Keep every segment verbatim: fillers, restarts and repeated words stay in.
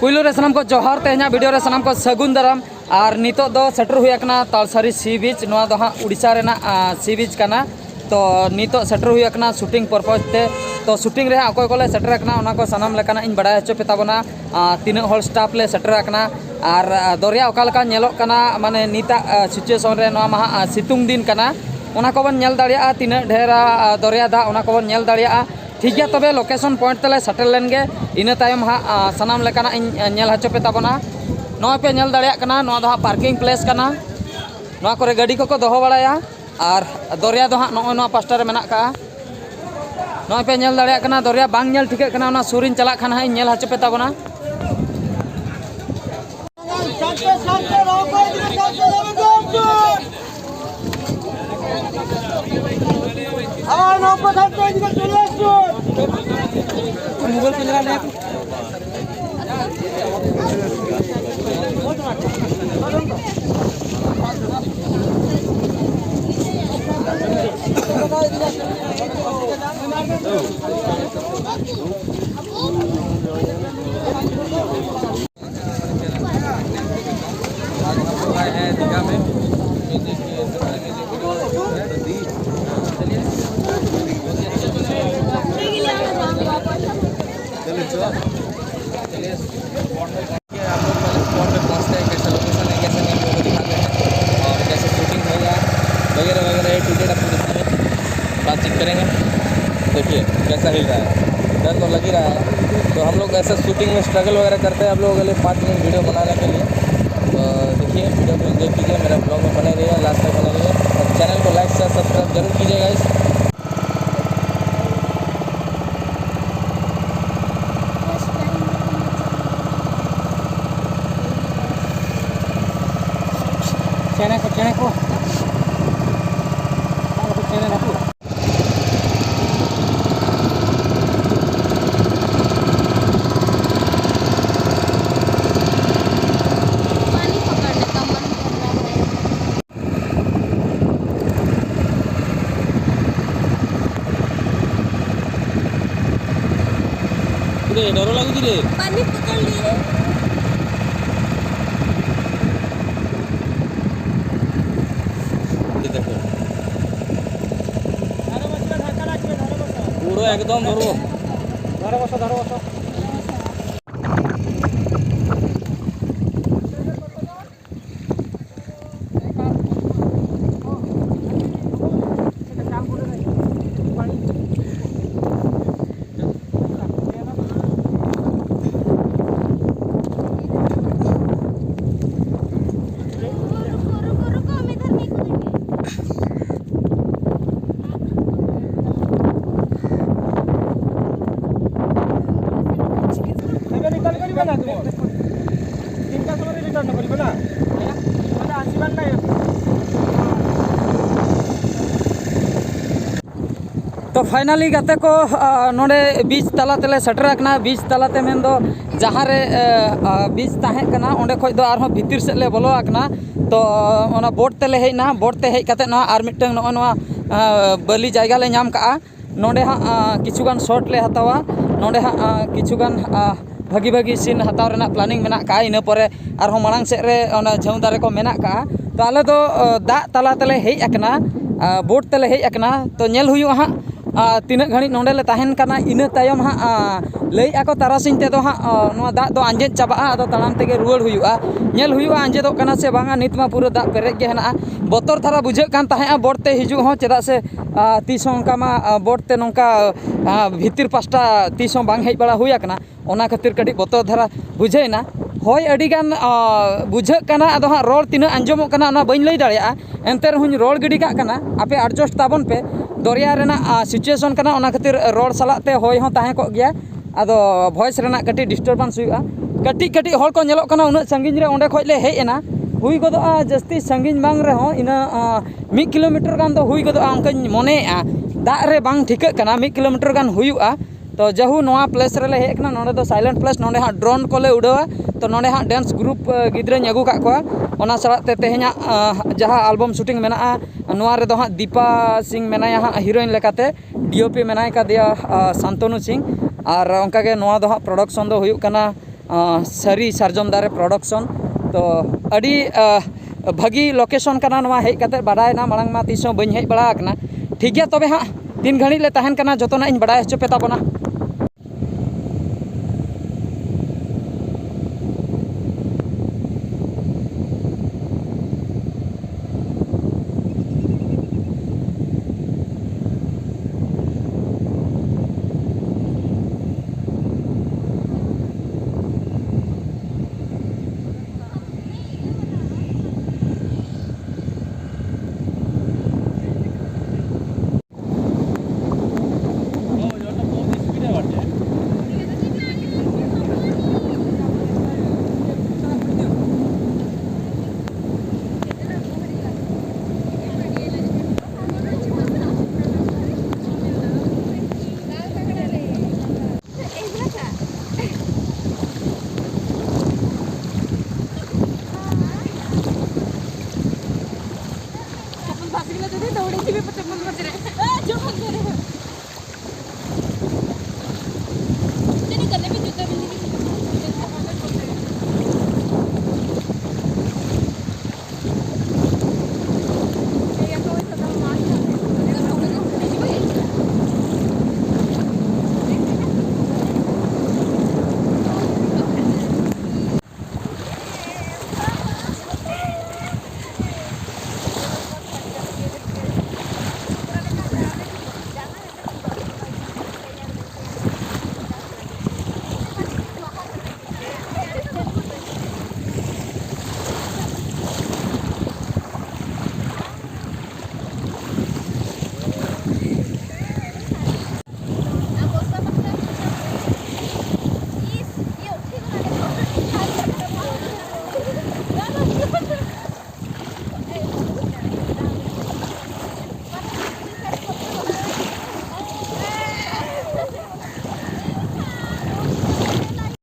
ᱯᱩᱭᱞᱩ ᱨᱮ ᱥᱟᱱᱟᱢ ᱠᱚ ᱡᱚᱦᱟᱨ, ᱛᱮᱦᱮᱧᱟᱜ ᱵᱷᱤᱰᱤᱭᱳ ᱨᱮ ᱥᱟᱱᱟᱢ ᱠᱚ ᱥᱟᱹᱜᱩᱱ ᱫᱟᱨᱟᱢ᱾ ᱟᱨ ᱱᱤᱛᱚᱜ ᱫᱚ ᱥᱮᱴᱮᱨ ᱦᱩᱭ ᱟᱠᱟᱱᱟ ᱛᱟᱞᱥᱟᱨᱤ ᱥᱤ ᱵᱤᱪ, ᱱᱚᱣᱟ ᱫᱚ ᱦᱟᱸᱜ ᱩᱲᱤᱥᱥᱟ ᱨᱮᱱᱟᱜ ᱥᱤ ᱵᱤᱪ ᱠᱟᱱᱟ᱾ ᱛᱚ ᱱᱤᱛᱚᱜ ᱥᱮᱴᱮᱨ ᱦᱩᱭ ᱟᱠᱟᱱᱟ ᱥᱩᱴᱤᱝ ᱯᱚᱨᱯᱚᱡᱽ ᱛᱮ᱾ ᱛᱚ ᱥᱩᱴᱤᱝ ᱨᱮ ᱦᱟᱸᱜ ᱚᱠᱚᱭ ᱠᱚᱞᱮ ᱥᱮᱴᱮᱨ ᱟᱠᱟᱱᱟ, ᱚᱱᱟ ᱠᱚ ᱥᱟᱱᱟᱢ ᱞᱮᱠᱟᱱᱟᱜ ᱤᱧ ᱵᱟᱲᱟᱭ ᱦᱚᱪᱚ ᱯᱮ ᱛᱟᱵᱚᱱᱟ᱾ ᱟᱨ ᱛᱤᱱᱟᱹᱜ ᱦᱚᱲ ᱥᱴᱟᱯ ᱞᱮ ᱥᱮᱴᱮᱨ ᱟᱠᱟᱱᱟ, ᱟᱨ ᱫᱚᱨᱭᱟ ᱚᱠᱟ ᱞᱮᱠᱟ ᱧᱮᱞᱚᱜ ᱠᱟᱱᱟ, ᱢᱟᱱᱮ ᱱᱤᱛᱟᱜ ᱥᱤᱪᱩᱭᱮᱥᱚᱱ ᱨᱮ, ᱱᱚᱣᱟ ᱢᱟ ᱦᱟᱸᱜ ᱥᱤᱛᱩᱝ ᱫᱤᱱ ᱠᱟᱱᱟ, ᱚᱱᱟ ᱠᱚᱵᱚᱱ ᱧᱮᱞ ᱫᱟᱲᱮᱭᱟᱜᱼᱟ, ᱛᱤᱱᱟᱹᱜ ᱰᱷᱮᱨ ᱫᱚᱨᱭᱟ ᱫᱟᱜ, ᱚᱱᱟ ᱠᱚᱵᱚᱱ ᱧᱮᱞ ᱫᱟᱲᱮᱭᱟᱜᱼᱟ᱾ ᱴᱷᱤᱠ ᱜᱮᱭᱟ, ᱛᱚᱵᱮ ᱞᱳᱠᱮᱥᱚᱱ ᱯᱚᱭᱮᱱᱴ ᱛᱮᱞᱮ ᱥᱮᱴᱮᱨ ᱞᱮᱱ ᱜᱮ, ᱤᱱᱟᱹ ᱛᱟᱭᱚᱢ ᱦᱟᱸᱜ ᱥᱟᱱᱟᱢ ᱞᱮᱠᱟᱱᱟᱜ ᱤᱧ ᱧᱮᱞ ᱦᱚᱪᱚ ᱯᱮ ᱛᱟᱵᱚᱱᱟ᱾ ᱱᱚᱜᱼᱚᱭ ᱯᱮ ᱧᱮᱞ ᱫᱟᱲᱮᱭᱟᱜ ᱠᱟᱱᱟ, ᱱᱚᱣᱟ ᱫᱚ ᱦᱟᱸᱜ ᱯᱟᱨᱠᱤᱝ ᱯᱞᱮᱥ ᱠᱟᱱᱟ, ᱱᱚᱣᱟ ᱠᱚᱨᱮ ᱜᱟᱹᱰᱤ ᱠᱚᱠᱚ ᱫᱚᱦᱚ ᱵᱟᱲᱟᱭᱟ᱾ ᱟᱨ ᱫᱚᱨᱭᱟ ᱫᱚ ᱦᱟᱸᱜ ᱱᱚᱜᱼᱚᱭ ᱱᱚᱣᱟ ᱯᱟᱥᱴᱟ ᱨᱮ ᱢᱮᱱᱟᱜ ᱠᱟᱜᱼᱟ, ᱱᱚᱜᱼᱚᱭ ᱯᱮ ᱧᱮᱞ ᱫᱟᱲᱮᱭᱟᱜ ᱠᱟᱱᱟ᱾ ᱫᱚᱨᱭᱟ ᱵᱟᱝ ᱧᱮᱞ ᱴᱷᱤᱠᱟᱹᱜ ᱠᱟᱱᱟ, ᱚᱱᱟ ᱥᱩᱨᱤᱧ ᱪᱟᱞᱟᱜ ᱠᱷᱟᱱ ᱦᱟᱸᱜ ᱤᱧ ᱧᱮᱞ ᱦᱚᱪᱚ ᱯᱮ ᱛᱟᱵᱚᱱᱟ᱾ आप लोग पहले स्पॉट पे पहुंचते हैं, कैसा लोकेशन है, कैसा नहीं, लोगों को दिखाते हैं और कैसे शूटिंग होगा वगैरह वगैरह, ए टू जेड आपको दिखाएंगे, बातचीत करेंगे। देखिए कैसा हिल रहा है, डर तो लग ही रहा है। तो हम लोग ऐसा शूटिंग में स्ट्रगल वगैरह करते हैं आप लोगों के लिए पाँच मिनट वीडियो बनाने के लिए। तो देखिए वीडियो को एंजॉय कीजिए, मेरा ब्लॉग में बने रहिए, लास्ट तक बने रहिए और चैनल को लाइक शेयर सब्सक्राइब जरूर कीजिएगा। इस ᱪᱮᱬᱮ ᱠᱚ, ᱪᱮᱬᱮ ᱠᱚ᱾ ᱪᱮᱬᱮ ᱱᱟᱠᱩ᱾ पानी पकड़ने का मन कर रहा है। डर लगे। रे। पानी पकड़ लिए। ये देखो। पूरा एकदम धरो। धरो बसो, धरो बसो। ଏବେ ରିଟର୍ନ କରିବେ ନା ତୁମର? ତିନିଟା ସମୟରେ ରିଟର୍ନ କରିବେ ନା? ମାନେ ଆସିବାର ନାହିଁ। ᱛᱚ finally ᱜᱟᱛᱮ ᱠᱚ, ᱟ, ᱱᱚᱰᱮ ᱵᱤᱪ ᱛᱟᱞᱟ ᱛᱮᱞᱮ ᱥᱮᱴᱮᱨ ᱟᱠᱟᱱᱟ᱾ ᱵᱤᱪ ᱛᱟᱞᱟᱛᱮ ᱢᱮᱱᱫᱚ ᱡᱟᱦᱟᱸ ᱨᱮ, ᱮ, ᱟ, ᱵᱤᱪ ᱛᱟᱦᱮᱸ ᱠᱟᱱᱟ, ᱚᱸᱰᱮ ᱠᱷᱚᱡ ᱫᱚ ᱟᱨᱦᱚᱸ ᱵᱷᱤᱛᱤᱨ ᱥᱮᱫ ᱞᱮ ᱵᱚᱞᱚ ᱟᱠᱟᱱᱟ᱾ ᱛᱚ ᱚᱱᱟ ᱵᱳᱴ ᱛᱮᱞᱮ ᱦᱮᱡ ᱮᱱᱟ᱾ ᱵᱳᱴ ᱛᱮ ᱦᱮᱡ ᱠᱟᱛᱮ ᱱᱚᱣᱟ ᱟᱨ ᱢᱤᱫᱴᱟᱝ ᱱᱚᱜᱼᱚ ᱱᱚᱣᱟ, ᱟ, ᱵᱟᱹᱞᱤ ᱡᱟᱭᱜᱟ ᱞᱮ ᱧᱟᱢ ᱠᱟᱜᱼᱟ᱾ ᱱᱚᱰᱮ ᱦᱟᱸᱜ, ᱟ, ᱠᱤᱪᱷᱩ ᱜᱟᱱ ᱥᱚᱴ ᱞᱮ ᱦᱟᱛᱟᱣᱟ᱾ ᱱᱚᱰᱮ ᱦᱟᱸᱜ, ᱟ, ᱠᱤᱪᱷᱩ ᱜᱟᱱ, ᱟ, ᱵᱷᱟᱹᱜᱤ ᱵᱷᱟᱹᱜᱤ ᱥᱤᱱ ᱦᱟᱛᱟᱣ ᱨᱮᱱᱟᱜ ᱯᱞᱟᱱᱤᱝ ᱢᱮᱱᱟᱜ ᱠᱟᱜᱼᱟ᱾ ᱤᱱᱟᱹ ᱯᱚᱨᱮ ᱟᱨᱦᱚᱸ ᱢᱟᱲᱟᱝ ᱥᱮᱫ ᱨᱮ ᱚᱱᱟ ᱡᱷᱟᱹᱣ ᱫᱟᱨᱮ ᱠᱚ ᱢᱮᱱᱟᱜ ᱠᱟᱜᱼᱟ᱾ ᱛᱚ ᱟᱞᱮ ᱫᱚ, ᱟ, ᱫᱟᱜ ᱛᱟᱞᱟ ᱛᱮᱞᱮ ᱦᱮᱡ ᱟᱠᱟᱱᱟ, ᱟ, ᱵᱳᱴ ᱛᱮᱞᱮ ᱦᱮᱡ ᱟᱠᱟᱱᱟ᱾ ᱛᱚ ᱧᱮᱞ ᱦᱩᱭᱩᱜᱼᱟ ᱦᱟᱸᱜ, ᱟ, ᱛᱤᱱᱟᱹᱜ ᱜᱷᱟᱹᱲᱤᱡ ᱱᱚᱰᱮ ᱞᱮ ᱛᱟᱦᱮᱱ ᱠᱟᱱᱟ᱾ ᱤᱱᱟᱹ ᱛᱟᱭᱚᱢ ᱦᱟᱸᱜ, ᱟ, ᱞᱟᱹᱭᱮᱫᱼᱟ ᱠᱚ ᱛᱟᱨᱟᱥᱤᱧ ᱛᱮᱫᱚ ᱦᱟᱸᱜ, ᱟ, ᱱᱚᱣᱟ ᱫᱟᱜ ᱫᱚ ᱟᱸᱡᱮᱫ ᱪᱟᱵᱟᱜᱼᱟ, ᱟᱫᱚ ᱛᱟᱲᱟᱢ ᱛᱮᱜᱮ ᱨᱩᱣᱟᱹᱲ ᱦᱩᱭᱩᱜᱼᱟ᱾ ᱧᱮᱞ ᱦᱩᱭᱩᱜᱼᱟ ᱟᱸᱡᱮᱫᱚᱜ ᱠᱟᱱᱟ ᱥᱮ ᱵᱟᱝᱟ᱾ ᱱᱤᱛ ᱢᱟ ᱯᱩᱨᱟᱹ ᱫᱟᱜ ᱯᱮᱨᱮᱡ ᱜᱮ ᱦᱮᱱᱟᱜᱼᱟ᱾ ᱵᱚᱛᱚᱨ ᱫᱷᱟᱨᱟ ᱵᱩᱡᱷᱟᱹᱜ ᱠᱟᱱ ᱛᱟᱦᱮᱸᱜᱼᱟ ᱵᱳᱴ ᱛᱮ ᱦᱤᱡᱩᱜ ᱦᱚᱸ, ᱪᱮᱫᱟᱜ ᱥᱮ, ᱟ, ᱛᱤᱥ ᱦᱚᱸ ᱚᱱᱠᱟ ᱢᱟ, ᱟ, ᱵᱳᱴ ᱛᱮ ᱱᱚᱝᱠᱟ, ᱟ, ᱵᱷᱤᱛᱤᱨ ᱯᱟᱥᱴᱟ ᱛᱤᱥ ᱦᱚᱸ ᱵᱟᱝ ᱦᱮᱡ ᱵᱟᱲᱟ ᱦᱩᱭ ᱟᱠᱟᱱᱟ᱾ ᱚᱱᱟ ᱠᱷᱟᱹᱛᱤᱨ ᱠᱟᱹᱴᱤᱡ ᱵᱚᱛᱚᱨ ᱫᱷᱟᱨᱟ ᱵᱩᱡᱷᱟᱹᱣ ᱮᱱᱟ᱾ ᱦᱚᱭ ᱟᱹᱰᱤ ᱜᱟᱱ, ᱟ, ᱵᱩᱡᱷᱟᱹᱜ ᱠᱟᱱᱟ, ᱟᱫᱚ ᱦᱟᱸᱜ ᱨᱚᱲ ᱛᱤᱱᱟᱹᱜ ᱟᱸᱡᱚᱢᱚᱜ ᱠᱟᱱᱟ ᱚᱱᱟ ᱵᱟᱹᱧ ᱞᱟᱹᱭ ᱫᱟᱲᱮᱭᱟᱜᱼᱟ᱾ ᱮᱱᱛᱮ ᱨᱮᱦᱚᱸᱧ ᱨᱚᱲ ᱜᱤᱰᱤ ᱠᱟᱜ ᱠᱟᱱᱟ, ᱟᱯᱮ adjust ᱛᱟᱵᱚᱱ ᱯᱮ᱾ ᱫᱚᱨᱭᱟ ᱨᱮᱱᱟᱜ, ᱟ, situation ᱠᱟᱱᱟ, ᱚᱱᱟ ᱠᱷᱟᱹᱛᱤᱨ ᱨᱚᱲ ᱥᱟᱞᱟᱜ ᱛᱮ ᱦᱚᱭ ᱦᱚᱸ ᱛᱟᱦᱮᱸ ᱠᱚᱜ ᱜᱮᱭᱟ᱾ ᱟᱫᱚ voice ᱨᱮᱱᱟᱜ ᱠᱟᱹᱴᱤᱡ disturbance ᱦᱩᱭᱩᱜᱼᱟ᱾ ᱠᱟᱹᱴᱤᱡ ᱠᱟᱹᱴᱤᱡ ᱦᱚᱲ ᱠᱚ ᱧᱮᱞᱚᱜ ᱠᱟᱱᱟ, ᱩᱱᱟᱹᱜ ᱥᱟᱺᱜᱤᱧ ᱨᱮ ᱚᱸᱰᱮ ᱠᱷᱚᱡ ᱞᱮ ᱦᱮᱡ ᱮᱱᱟ᱾ ᱦᱩᱭ ᱜᱚᱫᱚᱜᱼᱟ ᱡᱟᱹᱥᱛᱤ ᱥᱟᱺᱜᱤᱧ ᱵᱟᱝ ᱨᱮᱦᱚᱸ ᱤᱱᱟᱹ, ᱟ, ᱢᱤᱫ ᱠᱤᱞᱳᱢᱤᱴᱟᱨ ᱜᱟᱱ ᱫᱚ ᱦᱩᱭ ᱜᱚᱫᱚᱜᱼᱟ ᱚᱱᱠᱟᱧ ᱢᱚᱱᱮᱭᱮᱜᱼᱟ᱾ ᱫᱟᱜ ᱨᱮ ᱵᱟᱝ ᱴᱷᱤᱠᱟᱹᱜ ᱠᱟᱱᱟ, ᱢᱤᱫ ᱠᱤᱞᱳᱢᱤᱴᱟᱨ ᱜᱟᱱ ᱦᱩᱭᱩᱜᱼᱟ᱾ ᱛᱚ ᱡᱟᱦᱳ, ᱱᱚᱣᱟ place ᱨᱮᱞᱮ ᱦᱮᱡ ᱟᱠᱟᱱᱟ᱾ ᱱᱚᱰᱮ ᱫᱚ silent place, ᱱᱚᱰᱮ ᱦᱟᱸᱜ drone ᱠᱚᱞᱮ ᱩᱰᱟᱹᱣᱟ᱾ ᱛᱚ ᱱᱚᱰᱮ ᱦᱟᱸᱜ dance group, ᱟ, ᱜᱤᱫᱽᱨᱟᱹᱧ ᱟᱹᱜᱩ ᱠᱟᱜ ᱠᱚᱣᱟ᱾ ᱚᱱᱟ ᱥᱟᱞᱟᱜ ᱛᱮ ᱛᱮᱦᱮᱧᱟᱜ, ᱟ, ᱡᱟᱦᱟᱸ album shooting ᱢᱮᱱᱟᱜᱼᱟ, ᱱᱚᱣᱟ ᱨᱮᱫᱚ ᱦᱟᱸᱜ ᱫᱤᱯᱟ ᱥᱤᱝ ᱢᱮᱱᱟᱭᱟ ᱦᱟᱸᱜ heroine ᱞᱮᱠᱟᱛᱮ᱾ DOP ᱢᱮᱱᱟᱭ ᱠᱟᱫᱮᱭᱟ, ᱟ, ᱥᱟᱱᱛᱚᱱᱩ ᱥᱤᱝ᱾ ᱟᱨ ᱚᱱᱠᱟᱜᱮ ᱱᱚᱣᱟ ᱫᱚ ᱦᱟᱸᱜ production ᱫᱚ ᱦᱩᱭᱩᱜ ᱠᱟᱱᱟ, ᱟᱸ, ᱥᱟᱹᱨᱤ ᱥᱟᱨᱡᱚᱢ ᱫᱟᱨᱮ production᱾ ᱛᱚ ᱟᱹᱰᱤ, ᱟᱸ, ᱵᱷᱟᱹᱜᱤ location ᱠᱟᱱᱟ ᱱᱚᱣᱟ, ᱦᱮᱡ ᱠᱟᱛᱮᱫ ᱵᱟᱰᱟᱭᱮᱱᱟ, ᱢᱟᱲᱟᱝ ᱢᱟ ᱛᱤᱥ ᱦᱚᱸ ᱵᱟᱹᱧ ᱦᱮᱡ ᱵᱟᱲᱟ ᱟᱠᱟᱱᱟ᱾ ᱴᱷᱤᱠ ᱜᱮᱭᱟ, ᱛᱚᱵᱮ ᱦᱟᱸᱜ ᱛᱤᱱ ᱜᱷᱟᱹᱲᱤᱡ ᱞᱮ ᱛᱟᱦᱮᱱ ᱠᱟᱱᱟ ᱡᱚᱛᱚᱱᱟᱜ ᱤᱧ ᱵᱟᱰᱟᱭ ᱦᱚᱪᱚ ᱯᱮ ᱛᱟᱵᱚᱱᱟ᱾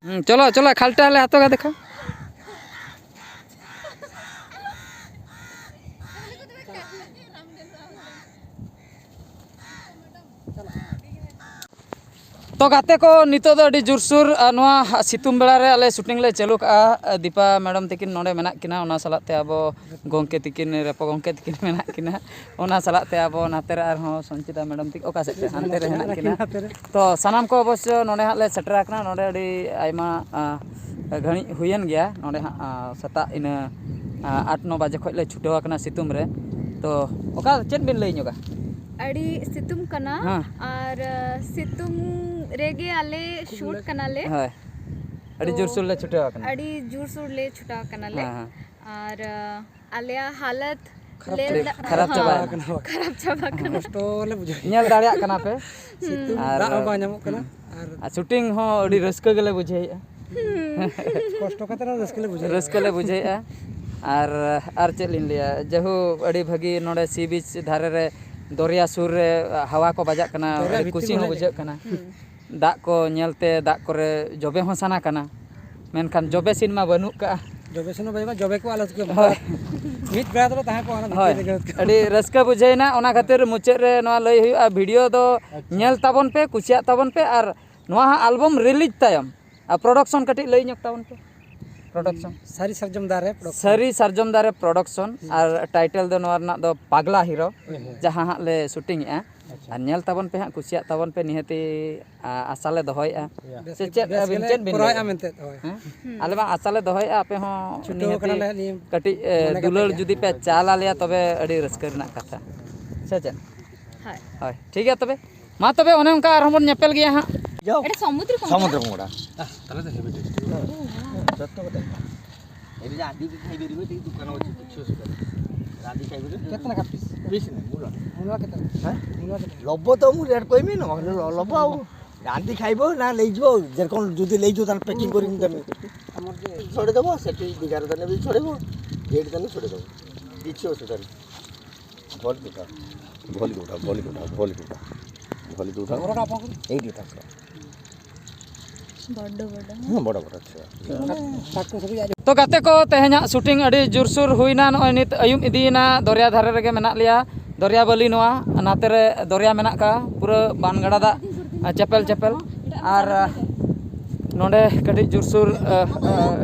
ᱦᱩᱸ, ᱪᱚᱞᱚ, ᱪᱚᱞᱚ, ᱠᱷᱟᱞᱴᱟ ᱞᱮ ᱦᱟᱛᱚ ᱜᱟ ᱫᱮᱠᱷᱟ᱾ ᱛᱚ ᱜᱟᱛᱮ ᱠᱚ, ᱱᱤᱛᱚᱜ ᱫᱚ ᱟᱹᱰᱤ ᱡᱳᱨᱥᱳᱨ, ᱟ, ᱱᱚᱣᱟ ᱥᱤᱛᱩᱝ ᱵᱮᱲᱟ ᱨᱮ ᱟᱞᱮ ᱥᱩᱴᱤᱝ ᱞᱮ ᱪᱟᱹᱞᱩ ᱠᱟᱜᱼᱟ᱾ ᱟ, ᱫᱤᱯᱟ ᱢᱮᱰᱟᱢ ᱛᱤᱠᱤᱱ ᱱᱚᱰᱮ ᱢᱮᱱᱟᱜ ᱠᱤᱱᱟ, ᱚᱱᱟ ᱥᱟᱞᱟᱜ ᱛᱮ ᱟᱵᱚ ᱜᱚᱢᱠᱮ ᱛᱤᱠᱤᱱ, ᱨᱮᱯᱚ ᱜᱚᱢᱠᱮ ᱛᱤᱠᱤᱱ ᱢᱮᱱᱟᱜ ᱠᱤᱱᱟ, ᱚᱱᱟ ᱥᱟᱞᱟᱜ ᱛᱮ ᱟᱵᱚ ᱱᱟᱛᱮ ᱨᱮ ᱟᱨᱦᱚᱸ ᱥᱚᱧᱪᱤᱛᱟ ᱢᱮᱰᱟᱢ ᱛᱤᱠᱤᱱ ᱚᱠᱟ ᱥᱮᱫ ᱨᱮ, ᱦᱟᱱᱛᱮ ᱨᱮ ᱦᱮᱱᱟᱜ ᱠᱤᱱᱟ᱾ ᱛᱚ ᱥᱟᱱᱟᱢ ᱠᱚ ᱚᱵᱚᱥᱥᱚ ᱱᱚᱰᱮ ᱦᱟᱸᱜ ᱞᱮ ᱥᱮᱴᱮᱨ ᱟᱠᱟᱱᱟ᱾ ᱱᱚᱰᱮ ᱟᱹᱰᱤ ᱟᱭᱢᱟ, ᱟ, ᱜᱷᱟᱹᱲᱤᱡ ᱦᱩᱭᱮᱱ ᱜᱮᱭᱟ ᱱᱚᱰᱮ ᱦᱟᱸᱜ, ᱟ, ᱥᱮᱛᱟᱜ ᱤᱱᱟᱹ, ᱟ, ᱟᱴ ᱱᱚ ᱵᱟᱡᱮ ᱠᱷᱚᱱ ᱞᱮ ᱪᱷᱩᱴᱟᱹᱣ ᱟᱠᱟᱱᱟ ᱥᱤᱛᱩᱝ ᱨᱮ᱾ ᱛᱚ ᱚᱠᱟ ᱪᱮᱫ ᱵᱤᱱ ᱞᱟᱹᱭ ᱧᱚᱜᱟ? ᱟᱹᱰᱤ ᱥᱤᱛᱩᱝ ᱠᱟᱱᱟ᱾ ᱦᱮᱸ᱾ ᱟᱨ, ᱟ, ᱥᱤᱛᱩᱝ ᱨᱮᱜᱮ ᱟᱞᱮ ᱥᱩᱴ ᱠᱟᱱᱟᱞᱮ᱾ ᱦᱳᱭ, ᱟᱹᱰᱤ ᱛᱚ ᱡᱳᱨᱥᱳᱨ ᱞᱮ ᱪᱷᱩᱴᱟᱹᱣ ᱟᱠᱟᱱᱟ᱾ ᱟᱹᱰᱤ ᱡᱳᱨᱥᱳᱨ ᱞᱮ ᱪᱷᱩᱴᱟᱹᱣ ᱠᱟᱱᱟᱞᱮ᱾ ᱦᱮᱸ, ᱦᱮᱸ᱾ ᱟᱨ, ᱟ, ᱟᱞᱮᱭᱟᱜ ᱦᱟᱞᱚᱛ ᱠᱷᱟᱨᱟᱯ ᱞᱟᱹᱭ ᱪᱟᱵᱟ ᱫᱟ-, ᱟᱠᱟᱱᱟ᱾ ᱠᱷᱟᱨᱟᱯ ᱪᱟᱵᱟ ᱦᱳᱭ᱾ ᱟᱠᱟᱱᱟ᱾ ᱠᱷᱟᱨᱟᱯ ᱪᱟᱵᱟ ᱟᱠᱟᱱᱟ᱾ ᱠᱚᱥᱴᱚ ᱞᱮ ᱵᱩᱡᱷᱟᱹᱣ ᱧᱮᱞ ᱫᱟᱲᱮᱭᱟᱜ ᱠᱟᱱᱟ ᱯᱮ᱾ ᱥᱤᱛᱩᱝ ᱟᱨ, ᱫᱟᱜ ᱦᱚᱸ ᱵᱟᱝ ᱧᱟᱢᱚᱜ ᱠᱟᱱᱟ᱾ ᱦᱩᱸ᱾ ᱟᱨ ᱟᱨ ᱥᱩᱴᱤᱝ ᱦᱚᱸ ᱟᱹᱰᱤ ᱨᱟᱹᱥᱠᱟᱹ ᱜᱮᱞᱮ ᱵᱩᱡᱷᱟᱹᱣᱮᱫᱼᱟ᱾ ᱠᱚᱥᱴᱚ ᱠᱟᱛᱮ ᱨᱮᱦᱚᱸ ᱨᱟᱹᱥᱠᱟᱹ ᱞᱮ ᱵᱩᱡᱷᱟᱹᱣᱮᱫᱼᱟ᱾ ᱨᱟᱹᱥᱠᱟᱹ ᱞᱮ ᱵᱩᱡᱷᱟᱹᱣᱮᱫᱼᱟ᱾ ᱟᱨ, ᱟᱨ ᱪᱮᱫ ᱞᱤᱧ ᱞᱟᱹᱭᱟ, ᱡᱟᱦᱳ, ᱟᱹᱰᱤ ᱵᱷᱟᱹᱜᱤ ᱱᱚᱰᱮ ᱥᱤ ᱵᱤᱪ ᱫᱷᱟᱨᱮ ᱨᱮ, ᱫᱚᱨᱭᱟ ᱥᱩᱨ ᱨᱮ ᱦᱟᱣᱟ ᱠᱚ ᱵᱟᱡᱟᱜ ᱠᱟᱱᱟ, ᱫᱚᱨᱭᱟ ᱟᱹᱰᱤ ᱵᱷᱤᱛᱤᱨ ᱠᱩᱥᱤ ᱦᱚᱸ ᱠᱷᱚᱱᱟᱜ ᱵᱩᱡᱷᱟᱹᱜ ᱠᱟᱱᱟ᱾ ᱦᱩᱸ᱾ ᱫᱟᱜ ᱠᱚ ᱧᱮᱞᱛᱮ ᱫᱟᱜ ᱠᱚᱨᱮ ᱡᱚᱵᱮ ᱦᱚᱸ ᱥᱟᱱᱟ ᱠᱟᱱᱟ, ᱢᱮᱱᱠᱷᱟᱱ ᱡᱚᱵᱮ ᱥᱤᱱ ᱢᱟ ᱵᱟᱹᱱᱩᱜ ᱠᱟᱜᱼᱟ᱾ ᱡᱚᱵᱮ ᱥᱤᱱ ᱢᱟ ᱵᱟᱹᱱᱩᱜ ᱠᱟᱜᱼᱟ, ᱡᱚᱵᱮ ᱠᱚ ᱟᱞᱮ ᱪᱤᱠᱟᱹ ᱦᱳᱭ᱾ ᱢᱤᱫ ᱵᱮᱲᱟ ᱫᱚᱞᱮ ᱛᱟᱦᱮᱸ ᱠᱚᱜᱼᱟ ᱚᱱᱟ ᱵᱷᱤᱛᱤᱨ ᱦᱳᱭ, ᱨᱮᱜᱮ᱾ ᱟᱹᱰᱤ ᱨᱟᱹᱥᱠᱟᱹ ᱵᱩᱡᱷᱟᱹᱣᱮᱱᱟ᱾ ᱚᱱᱟ ᱠᱷᱟᱹᱛᱤᱨ ᱢᱩᱪᱟᱹᱫ ᱨᱮ ᱱᱚᱣᱟ ᱞᱟᱹᱭ ᱦᱩᱭᱩᱜᱼᱟ, ᱵᱷᱤᱰᱤᱭᱳ ᱫᱚ ᱟᱪᱪᱷᱟ᱾ ᱧᱮᱞ ᱛᱟᱵᱚᱱ ᱯᱮ, ᱠᱩᱥᱤᱭᱟᱜ ᱛᱟᱵᱚᱱ ᱯᱮ, ᱟᱨ ᱱᱚᱣᱟ ᱦᱟᱸᱜ ᱟᱞᱵᱚᱢ ᱨᱤᱞᱤᱡᱽ ᱛᱟᱭᱚᱢ ᱟᱨ ᱯᱨᱚᱰᱟᱠᱥᱚᱱ ᱠᱟᱹᱴᱤᱡ ᱞᱟᱹᱭ ᱧᱚᱜ ᱛᱟᱵᱚᱱ ᱯᱮ᱾ ᱯᱨᱚᱰᱟᱠᱥᱚᱱ ᱥᱟᱹᱨᱤ ᱥᱟᱨᱡᱚᱢ ᱫᱟᱨᱮ ᱯᱨᱚᱰᱟᱠᱥᱚᱱ᱾ ᱥᱟᱹᱨᱤ ᱥᱟᱨᱡᱚᱢ ᱫᱟᱨᱮ ᱯᱨᱚᱰᱟᱠᱥᱚᱱ᱾ ᱦᱩᱸ᱾ ᱟᱨ ᱴᱟᱭᱴᱮᱞ ᱫᱚ ᱱᱚᱣᱟ ᱨᱮᱱᱟᱜ ᱫᱚ ᱯᱟᱜᱽᱞᱟ ᱦᱤᱨᱳ, ᱦᱳᱭ, ᱦᱳᱭ᱾ ᱡᱟᱦᱟᱸ ᱦᱟᱸᱜ ᱞᱮ ᱥᱩᱴᱤᱝ ᱮᱜᱼᱟ᱾ ᱟᱪᱪᱷᱟ᱾ ᱟᱨ ᱧᱮᱞ ᱛᱟᱵᱚᱱ ᱯᱮ ᱦᱟᱸᱜ, ᱠᱩᱥᱤᱭᱟᱜ ᱛᱟᱵᱚᱱ ᱯᱮ, ᱱᱤᱦᱟᱹᱛᱤ, ᱟ, ᱟᱥᱟ ᱞᱮ ᱫᱚᱦᱚᱭᱮᱜᱼᱟ᱾ ᱵᱮᱥ ᱥᱮ ᱜᱮ, ᱪᱮᱫ ᱵᱮᱥ ᱟᱹᱵᱤᱱ ᱜᱮᱞᱮ ᱪᱮᱫ ᱵᱤᱱ ᱠᱚᱨᱟᱣᱮᱫᱼᱟ ᱞᱟᱹᱭᱮᱫᱼᱟ? ᱢᱮᱱᱛᱮ, ᱦᱳᱭ᱾ ᱦᱮᱸ? ᱦᱩᱸ᱾ ᱟᱞᱮ ᱢᱟ ᱟᱥᱟ ᱞᱮ ᱫᱚᱦᱚᱭᱮᱜᱼᱟ, ᱟᱯᱮ ᱦᱚᱸ ᱪᱷᱩᱴᱟᱹᱣ ᱱᱤᱦᱟᱹᱛᱤ ᱠᱟᱱᱟᱞᱮ ᱱᱤᱭᱟᱹ ᱠᱟᱹᱴᱤᱡ, ᱮ, ᱢᱚᱱᱮ ᱠᱟᱛᱮ ᱫᱩᱞᱟᱹᱲ ᱜᱮ᱾ ᱡᱩᱫᱤ ᱯᱮ ᱪᱟᱞ ᱟᱞᱮᱭᱟ, ᱛᱚᱵᱮ ᱟᱹᱰᱤ ᱨᱟᱹᱥᱠᱟᱹ ᱨᱮᱱᱟᱜ ᱠᱟᱛᱷᱟ᱾ ᱥᱮ ᱪᱮᱫ? ᱦᱳᱭ᱾ ᱦᱳᱭ, ᱴᱷᱤᱠ ᱜᱮᱭᱟ ᱛᱚᱵᱮ᱾ ᱢᱟ ᱛᱚᱵᱮ, ᱚᱱᱮ ᱚᱱᱠᱟ ᱟᱨᱦᱚᱸ ᱵᱚᱱ ᱧᱮᱯᱮᱞ ᱜᱮᱭᱟ ᱦᱟᱸᱜ᱾ ᱡᱚᱛᱚ ᱠᱟᱛᱮ᱾ ᱡᱚᱛᱚ ᱠᱟᱛᱮ᱾ ଏଠି ରାନ୍ଧିକି ଖାଇପାରିବେ, ଟିକେ ଦୋକାନ ଅଛି, କିଛି ଅସୁବିଧା ନାହିଁ। ରାନ୍ଧିକି ଖାଇପାରିବେ। କେତେ ଲେଖା ପିସ୍? ପିସ୍ ନାହିଁ, ମୂଲ ନାହିଁ। ମୂଲ କେତେ ଲେଖା? ଆଁ? ମୂଲ କେତେ ଲେଖା? ଲବ ତ ମୁଁ ରେଟ୍ କହିବି ନା, ଲ-, ଲବ ଆଉ। ରାନ୍ଧି ଖାଇବ ନା ନେଇଯିବ ଆଉ। ଯେକୌଣ-, ଯଦି ନେଇଯିବ, ତାହେଲେ ପ୍ୟାକିଂ କରିକି ଦେବେ। ଆମର ଯେ ଛଡ଼େଇଦେବ, ସେଠି ଦି ହଜାର ଦେଲେ ବି ଛଡ଼େଇବ, ଏଇଠି ଦେଲେ ଛଡ଼େଇଦେବ। କିଛି ଅସୁବିଧା ନାହିଁ। ଭଲ କୋଉଟା? ଭଲ କୋଉଟା? ଭଲ କୋଉଟା? ଭଲ କୋଉଟା? ଭଲ କୋଉଟା? ଘରଟା ଆପଣଙ୍କର? ଏଇଠି ତାଙ୍କର। ବଡ଼ ବଡ଼। ହଁ, ବଡ଼ ବଡ଼ ଛୁଆ। ତାକୁ ସବୁ ᱭᱟᱫ᱾ ᱛᱚ ᱜᱟᱛᱮ ᱠᱚ, ᱛᱮᱦᱮᱧᱟᱜ ᱥᱩᱴᱤᱝ ᱟᱹᱰᱤ ᱡᱳᱨᱥᱳᱨ ᱦᱩᱭᱱᱟ᱾ ᱱᱚᱜᱼᱚᱭ ᱱᱤᱛ ᱟᱹᱭᱩᱵ ᱤᱫᱤᱭᱮᱱᱟ, ᱫᱚᱨᱭᱟ ᱫᱷᱟᱨᱮ ᱨᱮᱜᱮ ᱢᱮᱱᱟᱜ ᱞᱮᱭᱟ᱾ ᱫᱚᱨᱭᱟ ᱵᱟᱹᱞᱤ ᱱᱚᱣᱟ, ᱱᱟᱛᱮ ᱨᱮ ᱫᱚᱨᱭᱟ ᱢᱮᱱᱟᱜ ᱟᱠᱟᱫᱼᱟ, ᱯᱩᱨᱟᱹ ᱵᱟᱱ ᱜᱟᱰᱟ ᱫᱟᱜ, ᱪᱮᱯᱮᱞ ᱪᱮᱯᱮᱞ᱾ ᱟᱨ ᱱᱚᱰᱮ ᱠᱟᱹᱴᱤᱡ ᱡᱳᱨᱥᱳᱨ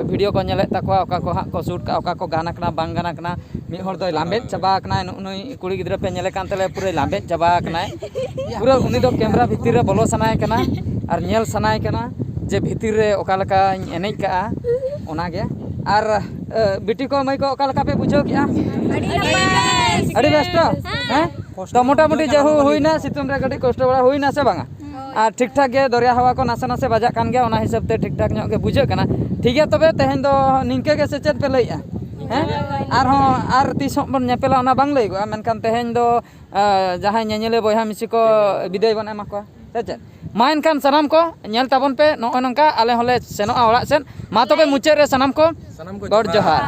ᱵᱷᱤᱰᱤᱭᱳ ᱠᱚ ᱧᱮᱞᱮᱫ ᱛᱟᱠᱚᱣᱟ, ᱚᱠᱟ ᱠᱚ ᱦᱟᱸᱜ ᱠᱚ ᱥᱩᱴ ᱠᱟᱜᱼᱟ, ᱚᱠᱟ ᱠᱚ ᱜᱟᱱ ᱟᱠᱟᱱᱟ ᱵᱟᱝ ᱜᱟᱱ ᱟᱠᱟᱱᱟ᱾ ᱢᱤᱫ ᱦᱚᱲ ᱫᱚᱭ ᱞᱟᱢᱵᱮᱫ ᱪᱟᱵᱟ ᱟᱠᱟᱱᱟᱭ, ᱱᱩᱜᱼᱩ ᱱᱩᱭ ᱠᱩᱲᱤ ᱜᱤᱫᱽᱨᱟᱹ ᱯᱮ ᱧᱮᱞᱮ ᱠᱟᱱ ᱛᱟᱞᱮᱭᱟ, ᱯᱩᱨᱟᱹᱭ ᱞᱟᱢᱵᱮᱫ ᱪᱟᱵᱟ ᱟᱠᱟᱱᱟᱭ᱾ ᱯᱩᱨᱟᱹ ᱩᱱᱤ ᱫᱚ ᱠᱮᱢᱨᱟ ᱵᱷᱤᱛᱤᱨ ᱨᱮ ᱵᱚᱞᱚ ᱥᱟᱱᱟᱭᱮ ᱠᱟᱱᱟ ᱟᱨ ᱧᱮᱞ ᱥᱟᱱᱟᱭᱮ ᱠᱟᱱᱟ ᱡᱮ ᱵᱷᱤᱛᱤᱨ ᱨᱮ ᱚᱠᱟ ᱞᱮᱠᱟᱧ ᱮᱱᱮᱡ ᱠᱟᱜᱼᱟ, ᱚᱱᱟᱜᱮ᱾ ᱟᱨ ᱵᱤᱴᱤ ᱠᱚ, ᱢᱟᱹᱭ ᱠᱚ, ᱚᱠᱟ ᱞᱮᱠᱟ ᱯᱮ ᱵᱩᱡᱷᱟᱹᱣ ᱠᱮᱜᱼᱟ? ᱟᱹᱰᱤ ᱵᱮᱥ ᱛᱚ? ᱦᱮᱸ? ᱛᱚ ᱢᱚᱴᱟᱢᱩᱴᱤ ᱡᱮᱦᱳ ᱦᱩᱭᱱᱟ, ᱥᱤᱛᱩᱝ ᱨᱮ ᱠᱟᱹᱴᱤᱡ ᱠᱚᱥᱴᱚ ᱵᱟᱲᱟ ᱦᱩᱭᱱᱟ ᱥᱮ ᱵᱟᱝᱟ? ᱟᱨ ᱴᱷᱤᱠ ᱴᱷᱟᱠ ᱜᱮ ᱫᱚᱨᱭᱟ ᱦᱟᱣᱟ ᱠᱚ ᱱᱟᱥᱮ ᱱᱟᱥᱮ ᱵᱟᱡᱟᱜ ᱠᱟᱱ ᱜᱮᱭᱟ, ᱚᱱᱟ ᱦᱤᱥᱟᱹᱵ ᱛᱮ ᱴᱷᱤᱠ ᱴᱷᱟᱠ ᱧᱚᱜ ᱜᱮ ᱵᱩᱡᱷᱟᱹᱜ ᱠᱟᱱᱟ᱾ ᱴᱷᱤᱠ ᱜᱮᱭᱟ, ᱛᱚᱵᱮ ᱛᱮᱦᱮᱧ ᱫᱚ ᱱᱤᱝᱠᱟᱹ ᱜᱮ ᱥᱮ ᱪᱮᱫ ᱯᱮ ᱞᱟᱹᱭᱮᱜᱼᱟ? ᱦᱮᱸ? ᱟᱨᱦᱚᱸ ᱟᱨ ᱛᱤᱥ ᱦᱚᱸ ᱵᱚᱱ ᱧᱮᱯᱮᱞᱟ, ᱚᱱᱟ ᱵᱟᱝ ᱞᱟᱹᱭᱚᱜᱼᱟ, ᱢᱮᱱᱠᱷᱟᱱ ᱛᱮᱦᱮᱧ ᱫᱚ ᱟᱨ ᱡᱟᱦᱟᱸᱭ ᱧᱮᱧᱮᱞᱤᱭᱟᱹ ᱵᱚᱭᱦᱟ ᱢᱤᱥᱤ ᱠᱚ ᱵᱤᱫᱟᱹᱭ ᱵᱚᱱ ᱮᱢᱟ ᱠᱚᱣᱟ, ᱥᱮ ᱪᱮᱫ? ᱢᱟ ᱮᱱᱠᱷᱟᱱ ᱥᱟᱱᱟᱢ ᱠᱚ ᱧᱮᱞ ᱛᱟᱵᱚᱱ ᱯᱮ, ᱱᱚᱜᱼᱚᱭ ᱱᱚᱝᱠᱟ ᱟᱞᱮ ᱦᱚᱸᱞᱮ ᱥᱮᱱᱚᱜᱼᱟ ᱚᱲᱟᱜ ᱥᱮᱫ᱾ ᱢᱟ ᱛᱚᱵᱮ ᱢᱩᱪᱟᱹᱫ ᱨᱮ ᱥᱟᱱᱟᱢ ᱠᱚ ᱥᱟᱱᱟᱢ ᱠᱚ ᱜᱚᱰ ᱡᱚᱦᱟᱨ᱾